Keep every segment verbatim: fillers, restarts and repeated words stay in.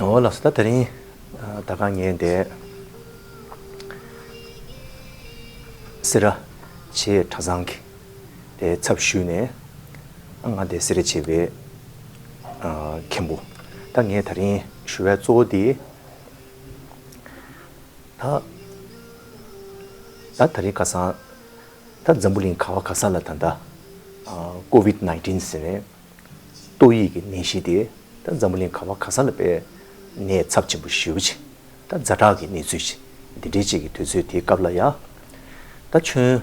འོ་ལགས་སོ། ད་དེ་རིང་ད་ག་ངས་འདི་སེ་ར་བྱེས་གྲྭ་ཚང་གི་དེ་ཚབ་ཞུས་ནས་ང་འདི་སེ་ར་བྱེས་པའི་མཁན་པོ། ད་ངས་དེ་རིང་ཞུ་བའི་གཙོ་བོ་འདི། ད་ད་དེ་རིང་ཁ་སང་ད་འཛམ་བུ་གླིང་ག་བ་ག་ས་ལ་ད་ལྟ་ཀོ་ཝིད་ནའིན་ཊིན་ཟེར་ནས་ཏོག་དབྱིབས་ཀྱི་ནད་གཞི་དེ་ད་འཛམ་བུ་གླིང་ག་བ་ག་ས་ལ་དཔེ་ནད་ཚབས་ཆེན་པོ་ཞེ་པོ་ཅིག་ད་ཛ་དྲག་གི་གནས་ཚུལ་ཅིག་འདི་འདྲའི་ཅིག་གི་དུས་ཚོད་དེའི་སྐབས་ལ་ཡ། ད་ཁྱོན་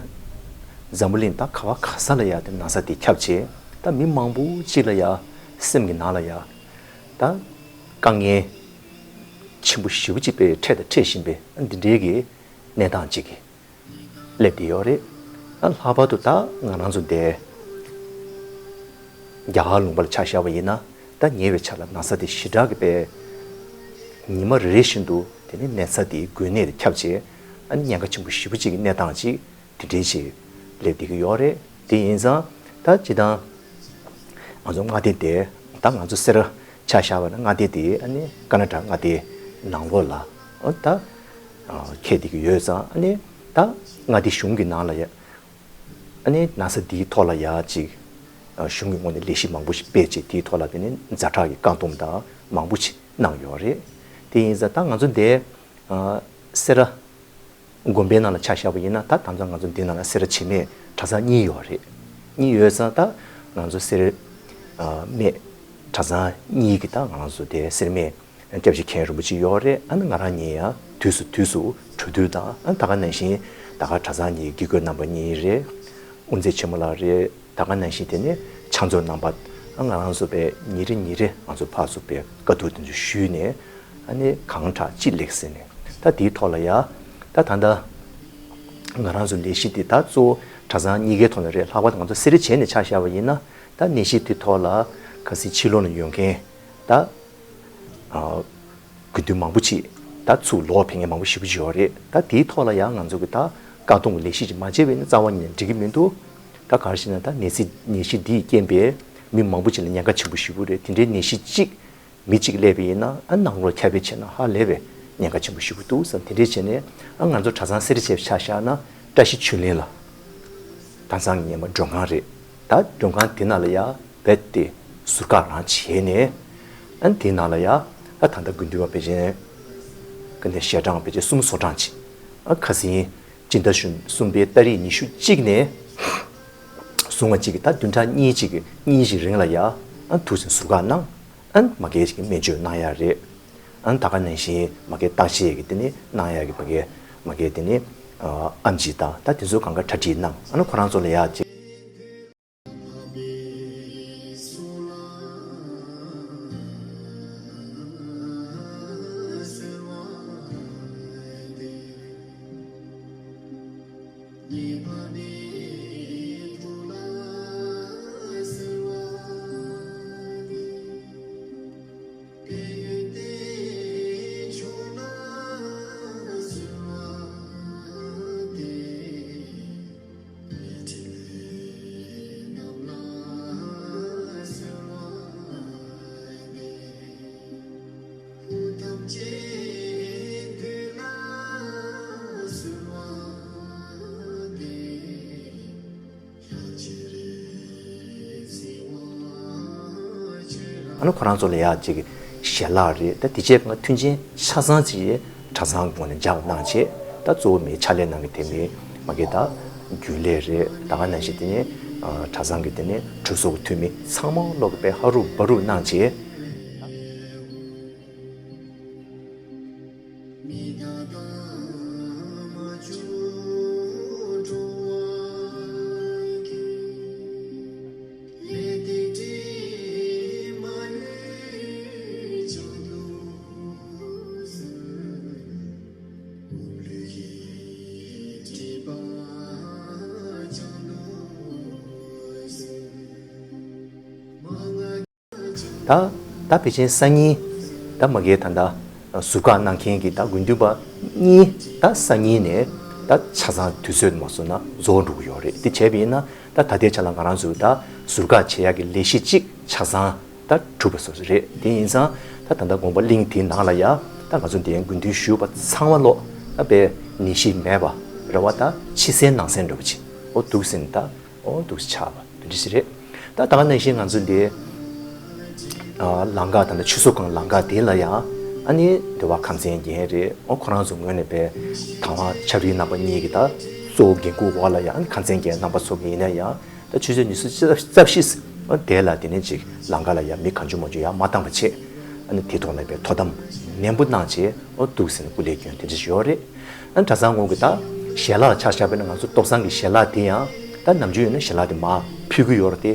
འཛམ་བུ་གླིང་ད་ག་བ་ག་ས་ལ་ཡ་དེ་ན་ཚ་དེ་ཁྱབ་བྱས། ད་མི་མང་པོ་ཅིག་ལ་ཡ་སེམས་ཀྱི་ནང་ལ་ཡ་ད་དཀའ་ངལ་ཆེན་པོ་ཞེ་པོ་ཅིག་དཔེ་འཕྲད་དང་འཕྲད་བཞིན་པའི་འདི་འདྲའི་གི་གནས་སྟངས་ཅིག་གི་སླེབས་བསྡད་ཡོད་རེད། ཨ་ལྷག་པར་དུ་ད་ང་རང་ཚོ་འདི་རྒྱ་གར་ལུང་པ་ལ་ཆ་བཞག་པ་ཡིན་ན། ད་ཉེ་བའི་ཆར་ལ་ན་ཚ་དེ་ཞེ་དྲག་གི་དཔེ་ཉི་མ་རེ་རེ་བཞིན་དུ་དེ་ནི་ན་ཚ་དེའི་འགོས་ནད་དེ་ཁྱབ་བྱས། ཨ་ནི་ཉེན་ཁ་ཆེན་པོ་ཞེ་པོ་ཅིག་གི་གནས་སྟངས་ཅིག་དེ་འདྲའི་ཞིག་སླེབས་བསྡད་ཀྱི་ཡོད་རེད། དེ་ཡིན་ཙང་ད་སྤྱིར་བཏང་ང་ཚོ་མངའ་སྡེ་དེ། ད་ང་ཚོ་སེ་ར་ཆ་བཞག་པ་ན་མངའ་སྡེ་དེ་ཨ་ནི་ཀར་ནཱ་ཊ་ཀ་མངའ་སྡེའི་ནང་ལོགས་ལ་ཨ་ད་ཁེལ་བསྡད་ཀྱི་ཡོད་ཙང་། ཨ་ནི་ད་མངའ་སྡེ་གཞུང་གི་ནང་ལ་ཡ་ཨ་ནི་ན་ཚ་འདིའི་ཐོག་ལ་ཡ་ཅིག་གཞུང་གི་ངོས་ནས་ལས་གཞི་མང་པོ་ཞིག་སྤེལ་བྱས། དེའི་ཐོག་ལ་དེ་ནི་ཛ་དྲག་གི་བཀག་སྡོམ་དང་མང་པོ་ཞིག་གནང་ཡོད་རེད། དེ་ཡིན་ཙང་ད་ང་ཚོ་འདི་སེ་ར་དགོན་པའི་ནང་ལ་ཆ་བཞག་པ་ཡིན་ན། ད་དེང་སང་ང་ཚོ་འདི་ནང་ལ་སེ་ར་བྱེས་སྨད་གྲྭ་ཚང་གཉིས་ཡོད་རེད། གཉིས་ཡོད་ཙང་ད་ང་ཚོ་སེ་ར་སྨད་གྲྭ་ཚང་གཉིས་ཀྱི་ད་ང་རང་ཚོ་དེ་སེ་ར་སྨད་སྐྱབས་རྗེ་མཁན་རིན་པོ་ཆེ་ཡོད་རེད། ཨ་ནི་ང་རང་གཉིས་ཡང་དུས་སུ་དུས་སུ་གྲོས་བསྡུར་དང་། ཨ་ནི་ད་ག་ནང་བཞིན་ད་ག་གྲྭ་ཚང་གཉིས་དགེ་བསྐོས་རྣམ་པ་གཉིས་རེད། དབུ་མཛད་ཆེན་མོ་ལགས་རེད། ད་ག་ནང་བཞིན་དེ་ནས་ཕྱག་མཛོད་རྣམ་པ། ཨ་ང་རང་ཚོ་དཔེ་ཉིན་རེ་ཉིན་རེ་ང་ཚོ་ཕར་ཚུར་དཔེ་བཀའ་བསྡུར་དེ་ཚོ་ཞུས་ནས། ཨ་ནི་གང་དྲག་ཅི་ལེགས་ཟེར་ནས། ད་དེའི་ཐོག་ལ་ཡ་ད་ད་ལྟ་ང་རང་ཚོ་ལས་གཞི་དེ་ད་གཙོ་བོ་གྲྭ་ཚང་གཉིས་ཀའི་ཐོག་ནས་རེད། ལྷག་པར་དུ་ང་ཚོ་སེ་ར་བྱེས་ནས་ཆ་བཞག་པ་ཡིན་ན། ད་ནད་གཞི་དེ་ཐོག་ལ་གལ་སྲིད་ཕྱི་ལོགས་ནས་ཡོང་མཁན་ད་ཨ་དགེ་འདུན་མང་པོ་ཅིག་ད་ཚུར་ལོག་ཕེབས་མཁན་མང་པོ་ཞེ་པོ་ཅིག་ཡོད་རེད། ད་དེའི་ཐོག་ལ་ཡང་ང་ཚོ་གི་ད་བཀག་སྡོམ་གྱི་ལས་གཞི་ཅིག་མ་བྱས་པ་ཡིན་ན་རྩ་བ་ཉིད་ནས་འགྲིག་གི་མི་འདུག་ད་ག་རེ་ཟེར་ན། ད་ནད་གཞི་ནད་གཞི་འདིས་རྐྱེན་པས་མི་མང་པོ་ཅིག་ལ་ཉེན་ཁ་ཆེན་པོ་ཞེ་པོ་རེད། དེ་འདྲའི་ནད་གཞི་གཅིག་མི་གཅིག་སླེབས་པ་ཡིན་ན། ཨ་ནང་ལོགས་ཁྱབ་སྤེལ་བྱས་ན་ཧ་ལས་པའི་ཉེན་ཁ་ཆེན་པོ་ཞེ་པོ་འདུག་ཟེར། དེ་འདྲས་བྱས་ནས་ཨ་ང་ཚོ་གྲྭ་ཚང་སེ་ར་བྱེས་ཆ་བཞག་ན་བཀྲ་ཤིས་ཆོས་གླིང་ལ་ད་ཚང་ངེས་མ་མགྲོན་ཁང་རེད། ད་མགྲོན་ཁང་དེ་ནང་ལ་ཡ་རྦད་དེ་ཟུར་བཀག་རང་བྱས་ནས། ཨ་དེ་ནང་ལ་ཡ་ཨ་ད་ལྟ་དགེ་འདུན་པ་ཕལ་ཆེར་ག་ནས་ཞལ་གྲངས་ཕལ་ཆེར་གསུམ་སོ་གྲངས་ཅིག་ཨ་ཁ་སང་སྤྱི་ཟླ་གསུམ་པའི་ཏ་རིག་ཉི་ཤུ་གཅིག་ནས་བཟུང་བ་ཅིག་གི་ད་བདུན་ཕྲག་གཉིས་ཅིག་གི་གཉིས་ཀྱི་རིང་ལ་ཡ་ཨ་འདུག་སེ་ཟུར་བཀག་གནང་། ཨ་མ་གིར་ཅིག་སྨན་བཅོས་གནང་ཡ་རེད། ཨ་ད་ག་ནང་བཞིན་མ་གིར་བརྟག་དཔྱད་ཀྱི་དེ་ནི་གནང་ཡ་གི་མ་གིར་མ་གིར་དེ་ནི་ཨ་ཨེམ་ཆི་དང་ད་དེ་ཚོ་གང་ག་གྲ་སྒྲིག་གནང་། ཨ་ནི་ཁོ་རང་ཚོ་ལ་ཡ་ཅིག་ཨ་ནི་ཁོ་རང་ཚོ་ལ་ཡ་ཅིག་ཞལ་ལག་རེད། ད་དེ་རྗེས་ང་མཐུན་རྐྱེན་ཆ་ཚང་ཅིག་གྲྭ་ཚང་གི་ངོས་ནས་འཇགས་གནང་བྱས། ད་གཙོ་བོ་མི་ཕྱག་ལས་གནང་གི་དེ་མི་མ་གིར་ད་རྒྱུན་ལས་རེད། ད་ག་ནང་བཞིན་དེ་ནས་གྲྭ་ཚང་གི་དེ་ནས་གྲོས་ཚོགས་ཀྱི་འཐུས་མི་ཚང་མ་ལོག་གི་དཔེ་ཧ་རུབ་བ་རུབ་གནང་བྱས། ད་ད་ཕལ་ཆེར་སང་ཉིན་ད་མ་གིར་ད་ལྟ་ཟུར་བཀག་གནང་མཁན་གྱི་ད་དགེ་འདུན་པ་གཉིས་ད་སང་ཉིན་ནས་ད་ཆ་ཚང་དུས་ཚོད་མ་སོང་ན་རྫོགས་འགྲོ་གི་ཡོད་རེད། དེ་བྱས་པ་ཡིན་ན་ད་ ད་ད་ལྟའི་ཆ་ལ་ང་རང་ཚོས་ད་ཟུར་བཀག་བྱེད་ཡག་གི་ལས་གཞི་གཅིག་ཆ་ཚང་ད་གྲུབ་པ་སོ་སོ་རེད། དེ་ཡིན་ཙང་ད་ད་ལྟ་དགོན་པ་གླིང་དེའི་ནང་ལ་ཡ་ད་ང་ཚོ་འདིའི་དགོན་འདུན་ཞུས་པ་ཚང་མ་ལོག་ད་པའི་ནད་གཞི་མེད་པ་རེད་བ། ད་ཕྱི་གསལ་ནང་གསལ་འདྲ་པོ་ཅིག་འོ་འདུག་ཟེར་ནས་ད་འོ་འདུག་ཆགས་པ་དེ་འདྲ་ཞིག་རེད། ད་ད་ག་ནང་བཞིན་ང་ཚོ་འདི་ཨ་ལམ་ཁ་ད་ལྟ་ཆུ་བཟོ་ཁང་ལམ་ཁ་དེ་ལ་ཡང་ཨ་ནི་འདི་བ་ཁམས་ཚན་རྒན་རེད། འོ་ཁོ་རང་ཚོ་ངོས་ནས་པའི་དང་བ་ཆབ་རིལ་རྣམ་པ་གཉིས་ཀྱི་ད་གཙོ་བོ་འགན་འཁུར་འོག་ལ་ཡང་ཨ་ནི་ཁམས་ཚན་རྒན་རྣམ་པ་ཚོ་གི་ཡིན་ན་ཡང་ད་ཆུ་ཚོད་ཉི་ཤུ་རྩ་བཞི་འོ་དེ་ལ་དེ་ནས་ཅིག་ལམ་ཁ་ལ་ཡང་མི་གང་བྱུང་མང་བྱུང་ཡར་མ་བཏང་པ་བྱས། ཨ་ནི་དེ་ཐོག་ལ་པའི་དོ་དམ་ནན་པོ་གནང་བྱས་འོ་འདུག་ཟེར་ནས་སྐུ་ལས་སྐྱོན་དེ་འདྲ་ཞིག་ཡོད་རེད། ཨ་གྲྭ་ཚང་ངོས་ཀྱི་ད་ཞལ་ལག་ཆ་བཞག་པ་ཡིན་ན་ང་ཚོ་ཏོག་ཚང་གི་ཞལ་ལག་དེ་ཡང་ད་ནམ་རྒྱུན་ཡོད་ན་ཞལ་ལག་དེ་མར་ཕུལ་གྱི་ཡོད་རེད་དེ།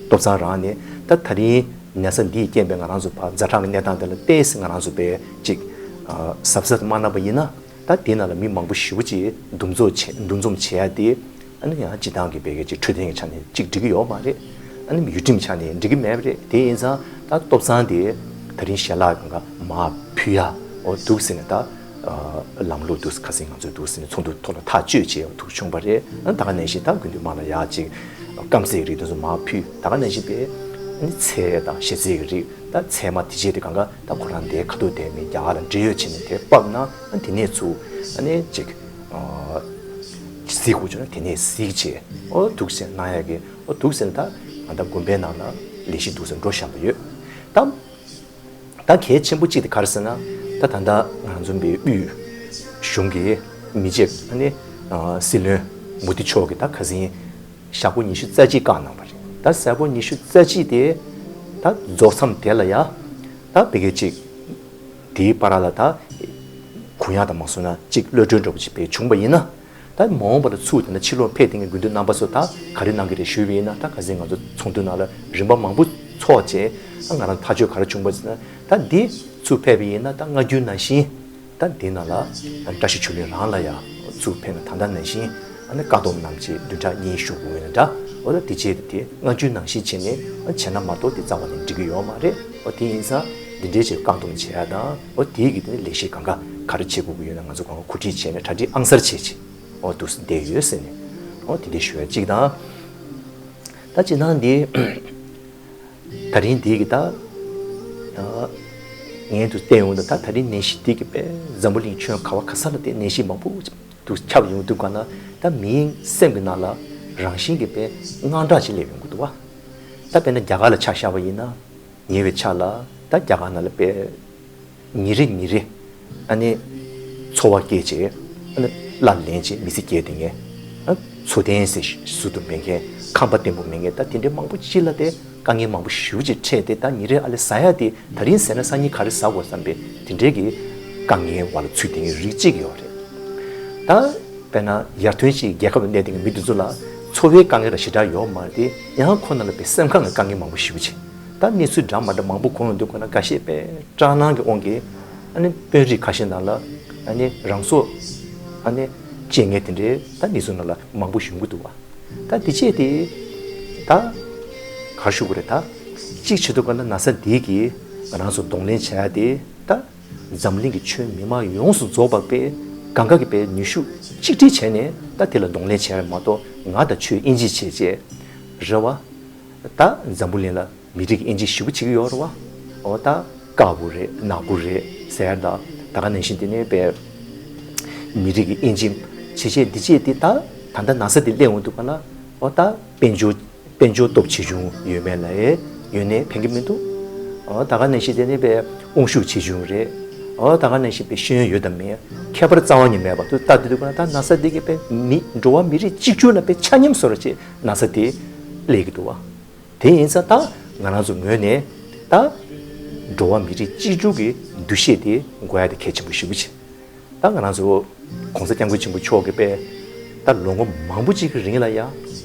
ཏོག་ཚང་རང་ནས་ད་ད་རིང་ན་ཚ་འདིའི་རྐྱེན་པས་ང་རང་ཚོ་ཕར་ཛ་དྲག་གི་གནས་སྟངས་དེ་ལ་བལྟས་ཚེ་ང་རང་ཚོ་པའི་ཅིག་གཟབ་གཟབ་མ་གནང་པ་ཡིན་ན་ད་དེ་ནང་ལ་མི་མང་པོ་ཞེ་པོ་ཅིག་འདུ་འཛོམས་བྱེད་འདུ་འཛོམས་བྱེད་ཡ་དེ་ཨ་ནི་ཡང་སྤྱི་བཏང་གི་བལ་གྱི་ཅིག་འཕྲོད་བསྟེན་གྱི་ཆ་ནས་ཅིག་འགྲིག་གི་ཡོད་མ་རེད། ཨ་ནི་ཡུལ་ཁྲིམས་ཆ་ནས་འགྲིག་གི་མེད་པ་རེད། དེ་ཡིན་ཙང་ད་ཏོག་ཚང་དེ་ད་རིང་ཞལ་ལག་གང་ག་མར་ཕུལ་ཡ་འོ་འདུག་ཟེར་ནས་ད་ལམ་ལུགས་འདུག་ཁ་སང་ང་ཚོས་འདུག་ཟེར་ནས་ཚོགས་འདུ་ཐོག་ལ་ཐག་གཅོད་བྱས་འོ་འདུག་བྱུང་པ་རེད། ཨ་ད་ག་ནང་བཞིན་ད་དགུན་དུས་མ་ལ་ཡ་ཅིག་སྐམ་སའི་རིགས་དེ་ཚོ་མར་ཕུལ། ད་ག་ནང་བཞིན་པའི་ཨ་ནི་ཚལ་དང་ཞལ་ཚལ་གྱི་རིགས་ད་ཚལ་མ་དེ་བྱས་དེ་གང་ག་ད་ཁོ་རང་དེ་ཁ་ཐུག་དེ་མི་རྒྱ་གར་ལ་འབྲེལ་ཡོད་བྱས་ནས་དེ་ཕབ་ན་ཨ་དེ་ནས་ཚུར་ཨ་ནི་ཅིག་གཟིགས་དགོས་བྱུང་ན་དེ་ནས་གཟིགས་བྱས་འོ་འདུག་ཟེར་གནང་ཡ་གི་འོ་འདུག་ཟེར་ན་ད་ང་ད་དགོན་པའི་ནང་ལ་ལས་གཞི་འདུག་ཟེར་འགྲོ་བཞག་པ་ཡོད། ད་ད་གལ་ཆེན་པོ་གཅིག་དེ་ག་རེ་ཟེར་ན་ད་ད་ལྟ་ང་ཚོ་འདི་དབུས་གཞུང་གི་མི་རྗེ་ཨ་ནི་སྲིད་བློན་མོ་དི་མཆོག་གིས་ད་ཁ་སང་ཞག་པོ་ཉི་ཤུ་རྩ་གཅིག་བཀག་གནང་བ་རེད། ད་ཞག་པོ་ཉི་ཤུ་རྩ་གཅིག་དེ་ད་རྫོགས་མཚམས་དེ་ལ་ཡ་ད་བི་གེ་གཅིག་དེའི་བར་ལ་ད་གུ་ཡངས་དང་མ་སོང་ན་གཅིག་གློད་གྲོལ་འདྲ་པོ་ཅིག་བྱུང་པ་ཡིན་ན། ད་མ་འོངས་པ་ལ་ཚུར་དེ་འདྲ་ཕྱིར་ལོག་ཕེབས་དེ་ངས་དགུན་དུས་རྣམ་པ་ཚོ་ད་ག་རེ་གནང་གི་རེད་ཞུས་པ་ཡིན་ན། ད་ཁ་སང་ང་ཚོ་ཚོགས་འདུ་ནང་ལ་རིམ་པ་མང་པོ་ཚོགས་བྱས་ཨ་ང་རང་ཐག་གཅོད་ག་རེ་བྱུང་པ་ཟེར་ན། ད་འདི་ཚུར་ཕེབས་པ་ཡིན་ན་ད་སྔ་འགྱུར་ནང་བཞིན་ད་འདི་ནང་ལ་བཀྲ་ཤིས་ཆོས་གླིང་རང་ལ་ཡང་ཚུར་ཕེབས་ན་ད་ལྟ་ནང་བཞིན་ཨ་ནི་བཀའ་སྡོམ་རྣམས་ཀྱི་བདུན་ཕྲག་གཉིས་ཞུ་དགོས་ཡོད་ན་འདྲ། འོ་ད་དེ་བྱས་ཏེ་དེ་སྔ་འགྱུར་ནང་བཞིན་བྱས་ནས་ཨ་བྱས་ན་མ་གཏོགས་དེ་རྩ་བ་ནས་འགྲིག་གི་ཡོད་མ་རེད། འོ་དེ་ཡིན་ཙང་འདི་འདྲའི་ཆེད་བཀག་སྡོམ་བྱེད་ཡ་དང་འོ་དེའི་གི་དེ་ནི་ལས་གཞི་གང་ག་ག་རེ་བྱེད་དགོས་ཀྱི་ཡོད་ན་ང་ཚོ་གང་ག་གོ་སྒྲིག་བྱས་ནས་གྲ་སྒྲིག་ཨང་གསར་བྱས་བྱས། འོ་འདུག་སེ་བསྡད་ཡོད་ཟེར་ནས་འོ་དེ་འདྲའི་ཞུ་ཡ་གཅིག་དང་། ད་སྤྱིར་བཏང་འདི་ད་རིང་འདི་གི་ད་ངས་འདུག་བལྟས་ཡོང་དུས་ད་ད་རིང་ནད་གཞི་འདི་གི་པས་འཛམ་བུ་གླིང་ཁྱོན་ག་བ་ག་ས་ལ་དེ་ནད་གཞི་མང་པོ་འདུག་ཁྱབ་ཡོང་དུས་ག་ན་ད་མིའི་སེམས་ཀྱི་ནང་ལ་རང་བཞིན་གྱི་པས་དངངས་སྐྲག་ཅིག་སླེབས་ཡོང་གི་འདུག་བ། ད་དཔེར་ན་རྒྱ་གར་ལ་ཆ་བཞག་པ་ཡིན་ན། ཉེ་བའི་ཆར་ལ་ད་རྒྱ་གར་ནང་ལ་དཔེ་ཉིན་རེ་ཉིན་རེ་ཨ་ནི་འཚོ་བ་སྐྱེལ་བྱས་ཨ་ནི་གླ་ལེན་བྱས་མི་ཚེ་སྐྱེལ་བསྡད་མཁན་ཨ་འཚོ་རྟེན་ཟེར་ཟུར་དུ་མེད་མཁན་ཁང་པ་བརྟན་པོ་མེད་མཁན་ད་དེ་འདྲའི་མང་པོ་ཅིག་ལ་དེ་དཀའ་ངལ་མང་པོ་ཞེ་པོ་ཅིག་འཕྲད་དེ་ད་ཉིན་རེ་ཨ་ལེ་ཟ་ཡ་དེ་ད་རིང་ཟས་ན་སང་ཉིན་ག་རེ་ཟ་དགོས་བསམ་པའི་དེ་འདྲའི་གི་དཀའ་ངལ་བ་ལ་ཚུད་བསྡད་མཁན་རིགས་གཅིག་ཡོད་རེད། ད་དཔེར་ན་ཡར་ཐོན་ཅིག་རྒྱལ་ཁབ་ལ་གནས་བསྡད་མཁན་མི་དེ་ཚོ་ལ་འཚོ་བའི་དཀའ་ངལ་ར་ཞེ་དྲག་ཡོད་མ་རེད་དེ་ཡང་ཁོ་ན་ལ་དཔེ་སེམས་ཁམས་ཀྱི་དཀའ་ངལ་མང་པོ་ཞེ་པོ་ཅིག་ད་གནས་ཚུལ་འདྲ་མ་འདྲ་མང་པོ་གོ་ཡོང་དུས་ཁོ་ན་འགའ་ཤས་དཔེ་སྐྲག་སྣང་གི་དབང་གིས་ཨ་ནི་དཔོན་རིགས་ཁ་ཤས་ནང་ལ་ཨ་ནི་རང་སྲོག་ཨ་ནི་བཅད་མཁན་དེ་འདྲའི་ད་གནས་ཚུལ་ནང་ལ་མང་པོ་ཡོང་གི་འདུག་བ། ད་དེ་བྱས་ཏེ་ད་ག་རེ་ཞུ་དགོས་རེད། ད་གཅིག་བྱེད་དུས་ག་ན་ན་ཚ་འདི་གིས་ང་རང་ཚོ་གདོང་ལེན་བྱ་ཡ་དེ་ད་འཛམ་གླིང་གི་ཁྱོན་མི་མང་ཡོངས་སུ་རྫོགས་པ་དཔེ་གང་ག་གི་དཔེ་ནུས་ཤུགས་གཅིག་སྒྲིལ་བྱས་ནས་ད་དེ་ལ་གདོང་ལེན་བྱས་པ་མ་གཏོགས་ང་དང་ཁྱོད་དབྱེ་འབྱེད་བྱས་བྱས་རེད་བ། ད་འཛམ་བུ་གླིང་ལ་མི་རིགས་དབྱེ་འབྱེད་ཞེ་པོ་བྱེད་ཀྱི་ཡོད་རེད་བ། འོ་ད་དཀར་པོ་རེད་ནག་པོ་རེད་ཟེར་ཡ་ད་ད་ག་ནང་བཞིན་དེ་ནས་དཔེ་མི་རིགས་ཀྱི་དབྱེ་འབྱེད་བྱེད་བྱེད་འདི་བྱེད་དེ་ད་ད་ལྟ་ན་ཚ་དེ་སླེབས་འོང་དུས་ག་ན་འོ་ད་དཔལ་འབྱོར་དཔལ་འབྱོར་སྟོབས་ཆེ་ཆུང་ཡོད་མེད་ལ་ཡོད་ནས་ཕན་གྱི་མི་འདུག་འོ་ད་ག་ནང་བཞིན་དེ་ནས་དཔེ་དབང་ཤུགས་ཆེ་ཆུང་རེད། འོ་ད་ག་ནང་བཞིན་དཔེ་ཤེས་ཡོན་ཡོད་དམ་མེད་ཁྱད་པར་རྩ་བ་ཉིད་མེད་པ་དུ་ལྟ་དུས་དུས་ག་ན་ད་ན་ཚ་དེ་གི་དཔེ་མི་འགྲོ་བ་མི་རིགས་གཅིག་གྱུར་ལ་དཔེ་ཆ་མཉམ་བཟོ་འདྲ་བྱེད་ན་ཚ་དེ་སླེབས་ཀྱི་འདུག་བ། དེ་ཡིན་ཙང་ད་ང་རང་ཚོ་ངོས་ནས་ད་འགྲོ་བ་མི་རིགས་གཅིག་གྱུར་གྱི་འདུ་ཤེས་དེ་དགོས་ཡ་དེ་གལ་ཆེན་པོ་ཞེ་པོ་ཅིག་ད་ང་རང་ཚོ་༸གོང་ས་༸སྐྱབས་མགོན་ཆེན་པོ་མཆོག་གིས་དཔེ་ད་ལོ་ངོ་མང་པོ་ཅིག་གི་རིང་ལ་ཡ་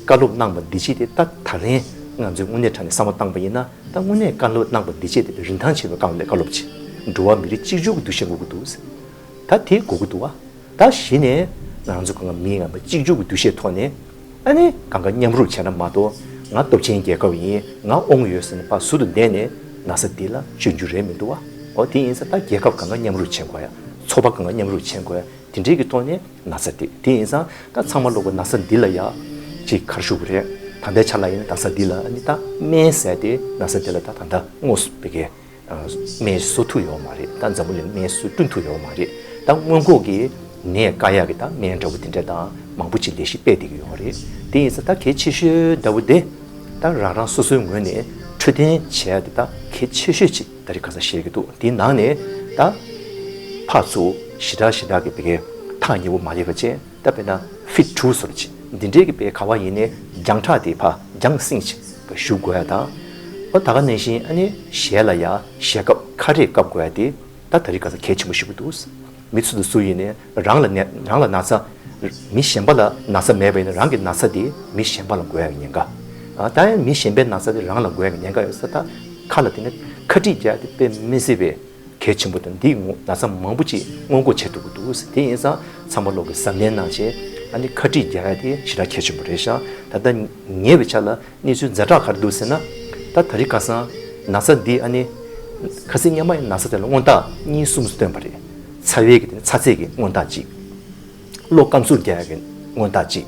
བཀའ་སློབ་གནང་བ་འདི་ཅིག་དེ་ད་ད་རིང་ང་ཚོས་དངོས་གནས་དྲང་གནས་བསམ་བློ་བཏང་པ་ཡིན་ན་ད་དངོས་གནས་བཀའ་སློབ་གནང་བ་འདི་ཅིག་དེ་རིན་ཐང་ཆེ་བའི་བཀའ་སློབ་ཅིག་འགྲོ་བ་མི་རིགས་གཅིག་གྱུར་གྱི་འདུ་ཤེས་དགོས་ཀྱི་འདུག་ད་དེ་དགོས་ཀྱི་འདུག་བ། ད་གཞི་ནས་ང་རང་ཚོ་གང་ག་མིའི་ངང་པ་གཅིག་གྱུར་གྱི་འདུ་ཤེས་ཐོག་ནས་ཨ་ནི་གང་ག་མཉམ་རུབ་བྱས་ན་མ་གཏོགས་ང་སྟོབས་ཆེན་རྒྱལ་ཁབ་ཡིན་ང་དབང་ཡོད་ཟེར་ནས་ཕར་ཟུར་དུ་བསྡད་ནས་ན་ཚ་འདི་ལ་བཅོས་རྒྱུ་རེད་མི་འདུག་བ། འོ་དེ་ཡིན་ཙང་ད་རྒྱལ་ཁབ་གང་ག་མཉམ་རུབ་བྱེད་དགོས་ཡ་ཚོགས་པ་གང་ག་མཉམ་རུབ་བྱེད་དགོས་ཡ་དེ་འདྲའི་གི་ཐོག་ནས་ན་ཚ་འདི་དེ་ཡིན་ཙང་ད་ཚང་མ་ལོག་གི་ན་ཚ་འདི་ལ་ཡ་ཅིག་ག་རེ་ཞུ་དགོས་རེད། ད་ ད་ལྟའི་ཆ་ལ་ཡིན་ན་ན་ཚ་འདི་ལ་ནི་ད་སྨན་ཟས་ཏེ་ན་ཚ་དེ་ལ་ད་ད་ལྟ་དངོས་སུ་བི་གའི་སྨན་གསོ་ཐུབ་ཡོད་མ་རེད། ད་འཛམ་བུ་གླིང་སྨན་གསོ་བསྐྲུན་ཐུབ་ཡོད་མ་རེད། ད་སྔོན་འགོག་གི་ནད་བཀག་ཡག་གི་ད་སྨན་འདྲ་བོ་དེ་འདྲ་ད་མང་པོ་ཅིག་ལས་གཞི་སྤེལ་བསྡད་ཀྱི་ཡོད་རེད། དེ་ཡིན་ཙང་ད་གལ་ཆེ་ཤོས་འདྲ་བོ་དེ་ད་རང་རང་སོ་སོའི་ངོས་ནས་འཕྲོད་བསྟེན་བྱས་ཏེ་ད་གལ་ཆེ་ཤོས་ཅིག་ད་རེས་ཁ་སང་བཤད་ཀྱི་འདུག་དེའི་ནང་ནས་ད་ཕར་ཚུར་ཞེ་དྲག་ཞེ་དྲག་གི་བི་གའི་ཐག་ཉེ་བོ་མ་སླེབས་པ་བྱས། ད་དཔེར་ན་ཕིཊ་ཊུ་བཟོ་འདྲ་ཅིག་འདི་འདྲའི་གི་དཔེ་ག་བ་ཡིན་ནའི་རྒྱང་གྲགས་དེ་ཕར་རྒྱང་སྲིང་ཅིག་བཞུགས་དགོས་ཡ་དང་། ཨོ་ད་ག་ནང་བཞིན་ཨ་ནི་ཞལ་ལ་ཡ་ཞལ་བཀབ་ཁ་རས་བཀབ་དགོས་ཡ་དེ་ད་ད་རེས་ཁ་སང་གལ་ཆེན་པོ་ཞིག་འདུག་མི་སུ་དང་སུ་ཡིན་ནའི་རང་ལ་ནད་རང་ལ་ན་ཚ། མི་གཞན་པ་ལ་ན་ཚ་མེད་པ་ཡིན་ན་རང་གི་ན་ཚ་དེ་མི་གཞན་པ་ལ་འགོས་ཡ་གི་ཉེན་ཁ། ཨ་ད་ཡང་མི་གཞན་པའི་ན་ཚ་དེ་རང་ལ་འགོས་ཡ་གི་ཉེན་ཁ་ཡོད་ས། ད་ཁ་ལ་དེ་ནི་ཁ་དཀྲིས་རྒྱག་ཡ་དེ་དཔེ་མི་སྲིད་པའི་གལ་ཆེན་པོ་དང་། འདིས་ངོ་ན་ཚ་མང་པོ་ཅིག་སྔོན་འགོག་བྱེད་ཐུབ་ཀྱི་འདུག་དེ་ཡིན་ཙང་ཚང་མ་ལོག་གི་གཟབ་ནན་གནང་བྱས། ཨ་ནི་ཁ་དཀྲིས་རྒྱག་ཡ་དེ་ཞེ་དྲག་གལ་ཆེན་པོ་རེད་ཤག་ད་ལྟ་ཉེ་བའི་ཆར་ལ་གནས་ཚུལ་ཛ་དྲག་ག་རེ་འདུག་ཟེར་ན། ད་ད་རེས་ཁ་སང་ན་ཚ་འདི་ཨ་ནི་ཁ་སང་སྔོན་མ་ཡི་ན་ཚ་དེ་ལ་སྔོན་རྟགས་གཉིས་གསུམ་སྟོན་པ་རེད། ཚ་བའི་གི་དེ་ནི་ཚ་ཚད་ཀྱི་སྔོན་རྟགས་གཅིག་གློ་སྐམ་ཚུགས་རྒྱག་ཡ་གི་སྔོན་རྟགས་གཅིག་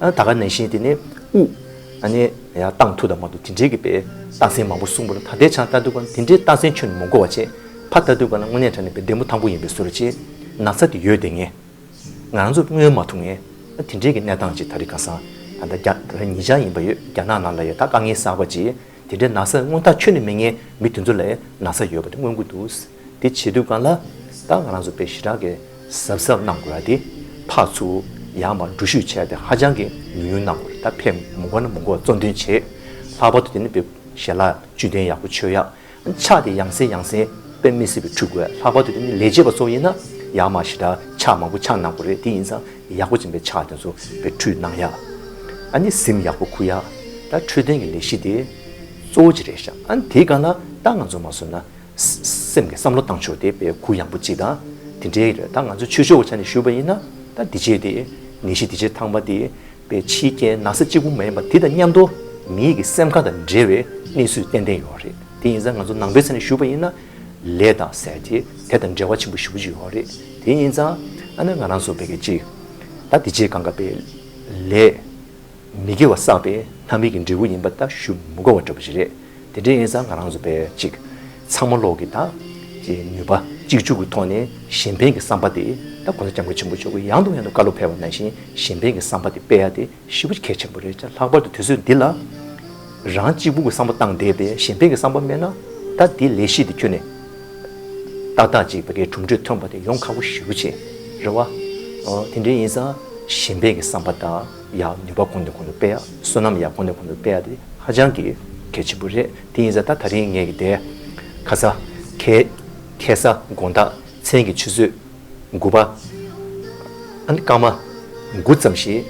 ཨ་ད་ག་ནང་བཞིན་དེ་ནི་དབུགས་ཨ་ནི་ཡར་བཏང་ཐུབ་དང་མ་ཐུབ་དེ་འདྲའི་གི་དཔེ་རྟགས་མཚན་མང་པོ་གསུངས་པ་རེད། ད་ལྟའི་ཆར་ལྟ་དུས་གང་དེ་འདྲའི་རྟགས་མཚན་ཁྱོན་ནས་མི་འགོར་བ་བྱས། ཕར་ལྟ་དུས་གང་ལ་དངོས་གནས་དྲང་གནས་དཔེ་བདེ་མོ་ཐང་པོ་ཡིན་པའི་བཟོ་འདྲ་བྱས། ན་ཚ་དེ་ཡོད་བསྡད་མཁན། ང་རང་ཚོ་མངོན་མ་ཐུབ་མཁན། དེ་འདྲའི་གི་གནས་སྟངས་ཅིག་ད་རེས་ཁ་སང་ད་ལྟ་རྒྱ་ད་ལྟ་ཉེ་ཆར་ཡིན་པ་ཡོད། རྒྱ་ནག་ནང་ལ་ཡོད་ད་དཀའ་ངལ་གསར་པ་ཅིག་དེ་འདྲའི་ན་ཚ་སྔོན་རྟགས་ཁྱོན་ནས་མེད་མཁན་མི་དེ་ཚོ་ལ་ན་ཚ་ཡོད་པ་དེ་མངོན་གྱི་འདུག་དེ་བྱེད་དུས་གང་ལ་ད་ང་རང་ཚོ་དཔེ་ཞེ་དྲག་གི་གཟབ་གཟབ་གནང་དགོས་ཡ་དེ། ཕར་ཚུར་ཡར་མར་འགྲུལ་བཞུད་བྱས་ཏེ་ཧ་ཅང་གི་ཉུང་ཉུང་གནང་དགོས་རེད། ད་ཕེབས་མི་དགོས་ན་མི་དགོས་གཙོ་འདོན་བྱེད། ལྷག་པར་དུ་དེ་ནི་དཔེ་ཞལ་ལག་བཅུད་ལྡན་ཡག་པོ་མཆོད་ཡ། ཕྱག་དེ་ཡང་སེ་ཡང་སེ་དཔེ་མི་སྲིད་པའི་འཁྲུད་དགོས། ལྷག་པར་དུ་དེ་ནི་ལས་བྱེད་པ་ཚོ་ཡིན་ན་ཡར་མར་ཞེ་དྲག་ཕྱག་མང་པོ་ཕྱག་གནང་དགོས་རེད། དེ་ཡིན་ཙང་ཡག་པོ་ཅིག་པའི་ཕྱག་དེ་ཚོ་དཔེ་འཁྲུད་གནང་ཡ། ཨ་ནི་གཟིམ་ཡག་པོ་ཁུར་ཡ། ད་འཕྲོད་བསྟེན་གྱི་ལས་གཞི་དེ་གཙོ་བོ་ཅིག་རེད་ཤག་ཨ་ནི་དེའི་སྒང་ལ་ད་ང་ཚོ་མ་སོང་ན་སེམས་ཀྱི་བསམ་བློ་བཏང་ཕྱོགས་དེ་དཔེ་གུ་ཡངས་པོ་ཅིག་དང་། དེ་འདྲའི་རེད། ད་ང་ཚོ་ཆོས་ཕྱོགས་ཀྱི་ཆ་ནས་ཞུས་པ་ཡིན་ན། ད་འདི་བྱས་དེ་ནད་གཞི་འདི་བྱས་ཐང་པ་དེ། པའི་ཕྱིའི་རྐྱེན་ན་ཚ་གཅིག་པུ་མ་ཡིན་པ་དེ་དང་མཉམ་དུ་མིའི་གི་སེམས་ཁམས་དང་འབྲེལ་བའི་གནས་ཚུལ་ཏན་ཏན་ཡོད་རེད། དེ་ཡིན་ཙང་ང་ཚོ་ནང་པའི་ཆ་ནས་ཞུས་པ་ཡིན་ན། ལས་དང་ཟས་དེ་དེ་དང་འབྲེལ་བ་ཆེན་པོ་ཞེ་པོ་ཅིག་ཡོད་རེད། དེ་ཡིན་ཙང་ཨ་ནི་ང་རང་ཚོ་བོད་སྐད་ཅིག་ད་དེ་རྗེས་གང་ག་པའི་ལས་མི་དགེ་བ་བསགས་པའི་ལྷ་མིའི་གི་འབྲས་བུ་ཡིན་པ་ད་ཞུ་མི་དགོས་པ་འདྲ་པོ་ཞིག་རེད། དེ་འདྲ་ཡིན་ཙང་ང་རང་ཚོ་བོད་ཅིག་ཚང་མ་ལོག་གི་ད་ཅིག་ནུས་པ་གཅིག་གྱུར་གྱི་ཐོག་ནས་གཞན་ཕན་གྱི་བསམ་པ་དེ་ད་༸གོང་ས་༸སྐྱབས་མགོན་ཆེན་པོ་མཆོག་གིས་ཡང་དང་ཡང་དུ་བཀའ་སློབ་ཕེབས་པ་ནང་བཞིན་གཞན་ཕན་གྱི་བསམ་པ་དེ་སྤེལ་ཡ་དེ་ཞེ་པོ་གལ་ཆེན་པོ་རེད། ལྷག་པར་དུ་དུས་ཚོད་འདི་ལ་རང་གཅིག་པུ་གི་བསམ་བློ་བཏང་བསྡད་པའི་གཞན་ཕན་གྱི་བསམ་བློ་མེད་ན། ད་འདི་ལས་གཞི་འདི་ཁྱོན་ནས་ཏག་ཏག་ཅིག་བོད་སྐད་གྲུབ་འབྲས་ཐོན་པ་དེ་ཡོང་ཁག་པོ་ཞེ་པོ་ཅིག་རེད་བ། ཨོ་དེ་འདྲ་ཡིན་ཙང་གཞན་ཕན་གྱི་བསམ་པ་དང་ཡར་ནུས་པ་གོང་ནས་གོང་དུ་སྤེལ་ཡ། བསོད་ནམས་ཡར་གོང་ནས་གོང་དུ་སྤེལ་ཡ་དེ་ཧ་ཅང་གི་གལ་ཆེན་པོ་རེད། དེ་ཡིན་ཙང་ད་ད་རིང་ངས་ཀྱི་དེ་ཁ་ས་ཁ་ཁ་ས་དགོང་དག་མཚན་གྱི་ཆུ་ཚོད་དགུ་པ། ཨ་ནི་སྐར་མ་དགུ་ཙམ་ཞིག་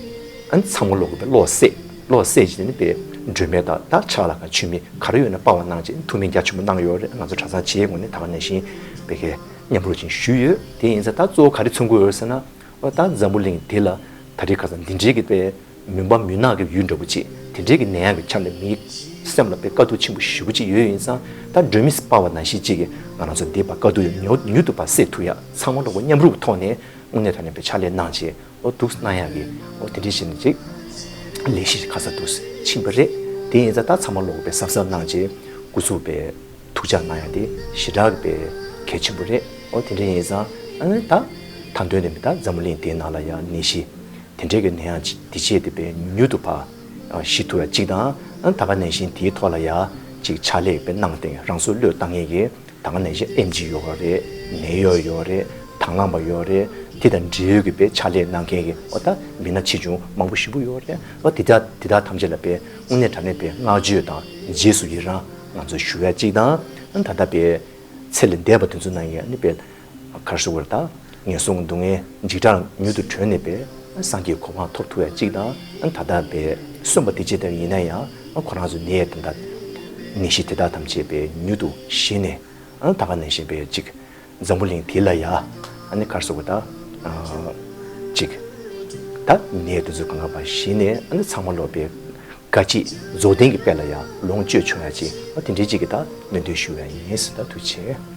ཨ་ནི་ཚང་མ་ལོག་གི་བློ་གསལ། བློ་གསལ་ཞིག་ནི་པའི་སྒྲོལ་མའི་དང་ད་ཕྱག་ལ་གང་ཆུ་མིག་ག་རེ་ཡོད་ན་སྤར་བ་གནང་བྱས། ཐུགས་སྨོན་རྒྱ་ཆེན་པོ་གནང་ཡོད་རེད། ང་ཚོ་གྲྭ་ཚང་བྱེས་ངོས་ནས་ད་ག་ནང་བཞིན་བོད་སྐད་མཉམ་རུབ་ཅིག་ཞུས་ཡོད། དེ་ཡིན་ཙང་ད་གཙོ་བོ་ག་རེ་མཚོན་གྱི་ཡོད་ཟེར་ན། ཨོ་ད་འཛམ་བུ་གླིང་འདི་ལ་ད་རེས་ཁ་སང་འདི་འདྲའི་གི་པའི་མུན་པ་མུན་ནག་གི་ཡུལ་འདྲ་པོ་ཅིག་དེ་འདྲའི་གི་ནད་ཡམས་ཀྱི་ཆ་ནས་མིའི་སེམས་ལ་དཔེ་དཀའ་སྡུག་ཆེན་པོ་ཞེ་པོ་ཅིག་ཡོད་ཡིན་ཙང་། ད་སྒྲོན་མེ་སྤར་བ་ནང་བཞིན་ཅིག་གིས་ང་རང་ཚོ་འདི་བར་དཀའ་སྡུག་ཡང་མྱུར་མྱུར་དུ་བར་སེལ་ཐུབ་ཡ། ཚང་མ་ལོག་པ་མཉམ་རུབ་ཀྱི་ཐོག་ནས་དངོས་གནས་དྲང་གནས་པའི་ཕྱག་ལས་གནང་བྱས། ཨོ་འདུག་གནང་ཡག་གི་ཨོ་དེ་འདྲའི་བྱས་ནས་ཅིག་ལས་གཞི་ཁ་ས་འདུག་ཕྱིན་པ་རེད། དེ་ཡིན་ཙང་ད་ཚང་མ་ལོག་པའི་གཟབ་གཟབ་གནང་བྱས་སྐུ་གཟུགས་པའི་ཐུགས་ཅག་གནང་ཡ་དེ་ཞེ་དྲག་གི་དཔེ་གལ་ཆེན་པོ་རེད། ཨོ་དེ་འདྲ་ཡིན་ཙང་ཨ་ནི་ད་ད་དོན་དེ་མི་ད་འཛམ་བུ་གླིང་དེའི་ནང་ལ་ཡང་ནད་གཞི་དེ་འདྲའི་གི་ནད་ཡམས་ཅིག་དེ་བྱས་ཏེ་དཔེ་མྱུར་དུ་ཕར་ཞི་ཐུབ་ཡ་གཅིག་དང་། ཨ་ནི་ད་ག་ནང་བཞིན་དེའི་ཐོག་ལ་ཡ་ཅིག་ཕྱག་ལས་དཔེ་གནང་སྟེ་རང་སྲོག་བློས་བཏང་མཁན་གྱི་ད་ག་ནང་བཞིན་ཨེམ་ཆི་ཡོད་རེད། ནད་གཡོག་ཡོད་རེད། དང་བླངས་པ་ཡོད་རེད། དེ་དང་འབྲེལ་ཡོད་ཀྱི་དཔེ་ཕྱག་ལས་གནང་མཁན་གྱི་ཨོ་ད་མི་སྣ་ཆེ་ཆུང་མང་པོ་ཞེ་པོ་ཡོད་རེད། ཨོ་དེ་དག་དེ་དག་ཐམས་ཅད་ལ་དཔེ་དངོས་གནས་དྲང་གནས་དཔེ་བསྔགས་བརྗོད་དང་རྗེས་སུ་ཡི་རང་ང་ཚོས་ཞུ་ཡ་གཅིག་དང་། ཨ་ནི་ད་ལྟ་དཔེ་ཚེ་ལས་འདས་པ་དེ་ཚོ་ནང་ཡང་ནི་དཔེ་ག་རེ་ཟེར་དགོས་རེད། ད་ངན་སོང་གི་སྡུག་བསྔལ་འཇིགས་སྐྲག་མྱུར་དུ་གྲོལ་ནས་དཔེ་སངས་རྒྱས་གོ་འཕང་ཐོབ་ཐུབ་ཡ་གཅིག་དང་། ཨ་ནི་ད་ལྟ་དཔེ་གསོན་པ་དེ་ཅི་ལྟར་ཡིན་ན་ཡང་ཁོ་རང་ཚོ་ནད་དེ་དག་ནད་གཞི་དེ་དག་ཐམས་ཅད་དཔེ་མྱུར་དུ་ཞི་ནས། ཨ་ནི་ད་ག་ནང་བཞིན་པའི་ཅིག་འཛམ་བུ་གླིང་དེ་ལ་ཡ་ཨ་ནི་ག་རེ་ཟེར་དགོས། ད་ཅིག་ད་ནད་དེ་ཚོ་གང་ག་བ་ཞི་ནས། ཨ་ནི་ཚང་མ་ལོག་པའི་དགའ་སྐྱིད་རྫོགས་ལྡན་གྱི་དཔལ་ལ་ཡ་ལོངས་སྤྱོད་བྱུང་ཡ་ཅིག་ཨ་དེ་འདྲའི་ཅིག་གི་ད་སྨོན་འདུན་ཞུ་ཡ་ཡིན་ཟེར། ད་ཐུགས་རྗེ་ཆེ།